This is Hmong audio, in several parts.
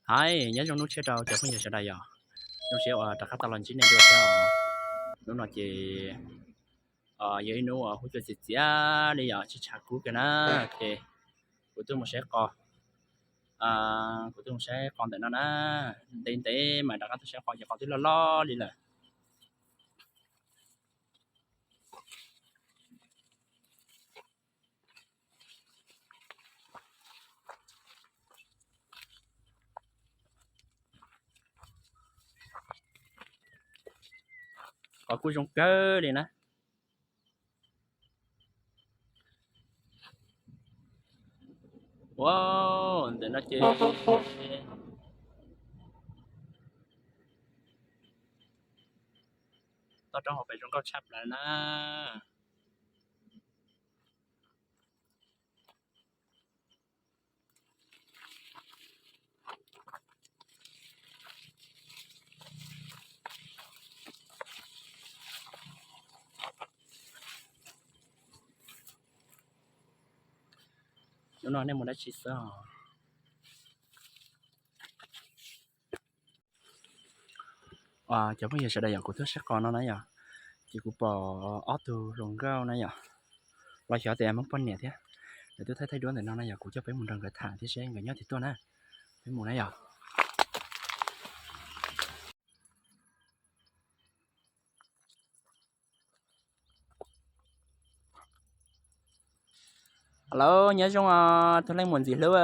Hais nyob zoo hnub tshiab rau cov phooj ywg sawv daws yom. Zoo siab uas rov qab tau los ntsib nej dua thiab os. Hnub no ces yog ib hnub uas huab cua txias txias li yom, tsis tshav kub kiag na. Ces kuv tuaj mus saib qos, kuv tuaj mus saib qos ntawm no na. Ntev ntev mas rov qab tuaj saib qos ces qos twb loj loj li lawm. Qos kuj zoo kawg li na. Ua, ntawm no ces toj roob hauv pes zoo nkauj tshaj plaws na. Hnub no nej mus dab tsi xwb os? Cov phooj ywg sawv daws yom, kuv tuaj saib qos no na yom, ces kuv pom ob tug hluas nkauj na yom, los xyov tias Hmoob poj niam thiab, lawv twb thaij thaij duab ntawm no na yom, kuv coj peb mus nrog nkawd tham thiab seb nkawd nyob twg tuaj na. Peb mus na yom. Hello, nyob zoo os tus leej muam ntxim hlub.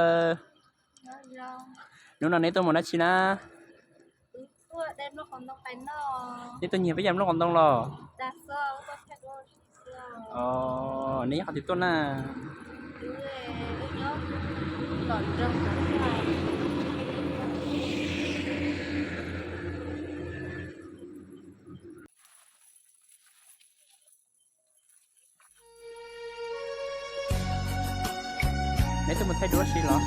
Hnub no neb tuaj mus dab tsi na? Neb tuaj nyiag peb cov nplooj qos ntoo los? Neb nyob qhov twg tuaj na? Neb tuaj mus thaij duab si los?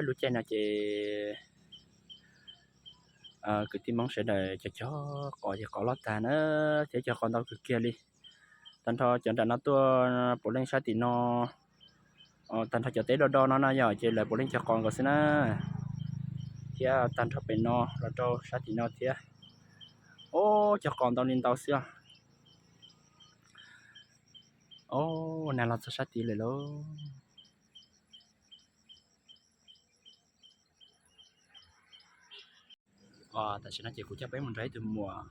Lub caij no ces kwv tij Hmoob sawv daws cov cog qos ces qos loj tag na, thiab cog qos ntau kawg kiag li. Tag nrho cov nram no tuaj puav leej sab tim no, tag nrho cov teb do do no na yog ces lawv puav leej cog qos nkaus xwb na. Thiab tag nrho pem no los rau sab tim no thiab. Ob, cog qos ntau li ntau xwb os. Ob, nag los txog sab tid lawm lauj. Tam sim no ces kuv coj peb mus nrog ib tug muam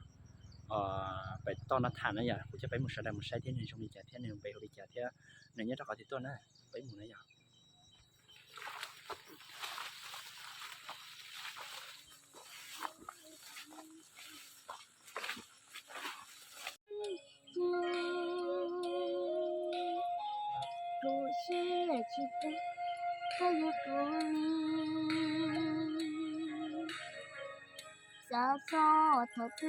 pem toj no tham na yom, kuv coj peb mus sawv daws mus saib thiab nws zoo li cas thiab nws npe hu li cas thiab nws nyob rau qhov twg tuaj na. Peb mus na yom. Kuv siab tsis tau, koj yog kuv li, xav xav thaum twg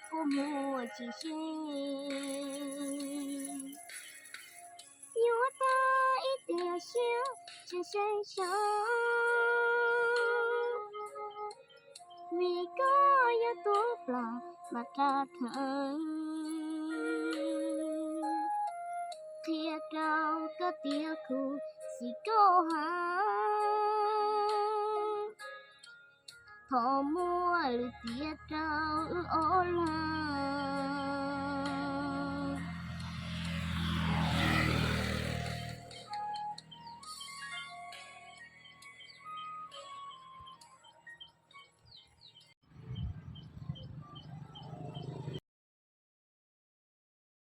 kuv muaj tsis sib, yuav tag ib tiam sia tsis seem so, vim koj yog tus plam mas qab theem, qhia rau koj tias kuv xim koj heev, thov muab lub tiam rau wb ob leeg.